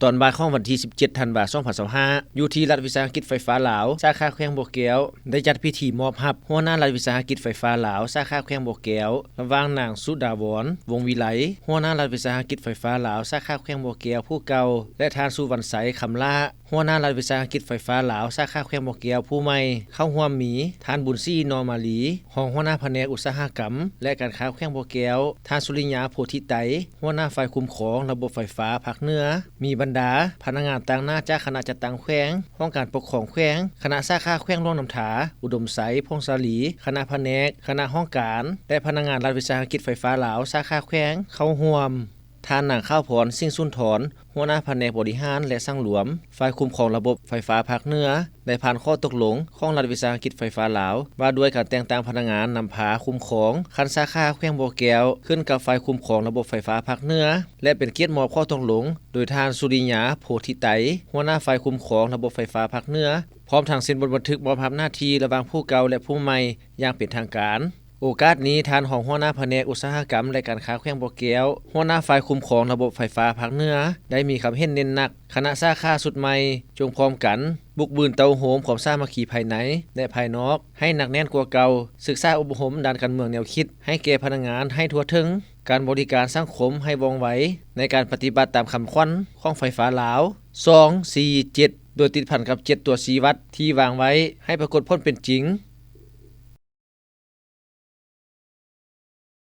ຕອນບ່າຍຂອງວັນທີສິບເຈັດ ທັນວາ ສອງພັນຊາວຫ້າ ຢູ່ທີ່ລັດວິສາຫະກິດໄຟຟ້າລາວ ສາຂາແຂວງບໍ່ແກ້ວ ໄດ້ຈັດພິທີມອບຮັບຫົວໜ້າລັດວິສາຫະກິດໄຟຟ້າລາວ ສາຂາແຂວງບໍ່ແກ້ວ ລະຫວ່າງ ນາງ ສຸດາວອນ ວົງວິໄລ ຫົວໜ້າລັດວິສາຫະກິດໄຟຟ້າລາວ ສາຂາແຂວງບໍ່ແກ້ວຜູ້ເກົ່າ ແລະ ທ່ານ ສຸວັນໄຊ ຄຳຫຼ້າ ຫົວໜ້າລັດວິສາຫະກິດໄຟຟ້າລາວ ສາຂາແຂວງບໍ່ແກ້ວຜູ້ໃໝ່. ເຂົ້າຮ່ວມມີ ທ່ານ ບຸນສີ ນໍມາລີ ຮອງຫົວໜ້າພະແນກອຸດສາຫະກຳ ແລະ ການຄ້າແຂວງບໍ່ແກ້ວ, ທ່ານ ສຸລິຍາ ໂພທິໄຕ ຫົວໜ້າຝ່າຍຄຸ້ມຄອງລະບົບໄຟຟ້າພາກເໜືອ, ມີບັນດາພະນັກງານຕາງໜ້າຈາກຄະນະຈັດຕັ້ງແຂວງ, ຫ້ອງການປົກຄອງແຂວງ, ຄະນະສາຂາແຂວງຫຼວງນ້ຳທາ, ອຸດົມໄຊ, ຜົ້ງສາລີ, ຄະນະພະແນກ, ຄະນະຫ້ອງການ ແລະ ພະນັກງານລັດວິສາຫະກິດໄຟຟ້າລາວ ສາຂາແຂວງ ເຂົ້າຮ່ວມ. ທ່ານ ນາງ ຂາວພອນ ສິງສຸນທອນ ຫົວໜ້າພະແນກບໍລິຫານ ແລະ ສັງລວມ ຝ່າຍຄຸ້ມຄອງລະບົບໄຟຟ້າພາກເໜືອ ໄດ້ຜ່ານຂໍ້ຕົກລົງຂອງລັດວິສາຫະກິດໄຟຟ້າລາວ ວ່າດ້ວຍການແຕ່ງຕັ້ງພະນັກງານນຳພາຄຸ້ມຄອງຂັ້ນສາຂາແຂວງບໍ່ແກ້ວ ຂຶ້ນກັບຝ່າຍຄຸ້ມຄອງລະບົບໄຟຟ້າພາກເໜືອ ແລະ ເປັນກຽດມອບຂໍ້ຕົກລົງໂດຍທ່ານ ສຸລິຍາ ໂພທິໄຕ ຫົວໜ້າຝ່າຍຄຸ້ມຄອງລະບົບໄຟຟ້າພາກເໜືອ ພ້ອມທັງເຊັນບົດບັນທຶກມອບຮັບໜ້າທີ່ລະຫວ່າງຜູ້ເກົ່າ ແລະ ຜູ້ໃໝ່ຢ່າງເປັນທາງການ. ໂອກາດນີ້ ທ່ານຮອງຫົວໜ້າພະແນກອຸດສາຫະກຳ ແລະ ການຄ້າແຂວງບໍ່ແກ້ວ ຫົວໜ້າຝ່າຍຄຸ້ມຄອງລະບົບໄຟຟ້າພາກເໜືອ ໄດ້ມີຄຳເຫັນເນັ້ນໜັກ ຄະນະສາຂາຊຸດໃໝ່ ຈົ່ງພ້ອມກັນບຸກບືນເຕົ້າໂຮມຄວາມສາມັກຄີພາຍໃນ ແລະ ພາຍນອກ ໃຫ້ໜັກແໜ້ນກວ່າເກົ່າ, ສຶກສາອົບຮົມດ້ານການເມືອງແນວຄິດໃຫ້ແກ່ພະນັກງານໃຫ້ທົ່ວເຖິງ, ການບໍລິການສັງຄົມໃຫ້ວ່ອງໄວ ໃນການປະຕິບັດຕາມຄຳຂວັນຂອງໄຟຟ້າລາວ ສອງ ສີ່ ເຈັດ ໂດຍຕິດພັນກັບເຈັດຕົວຊີ້ວັດທີ່ວາງໄວ້ ໃຫ້ປາກົດຜົນເປັນຈິງ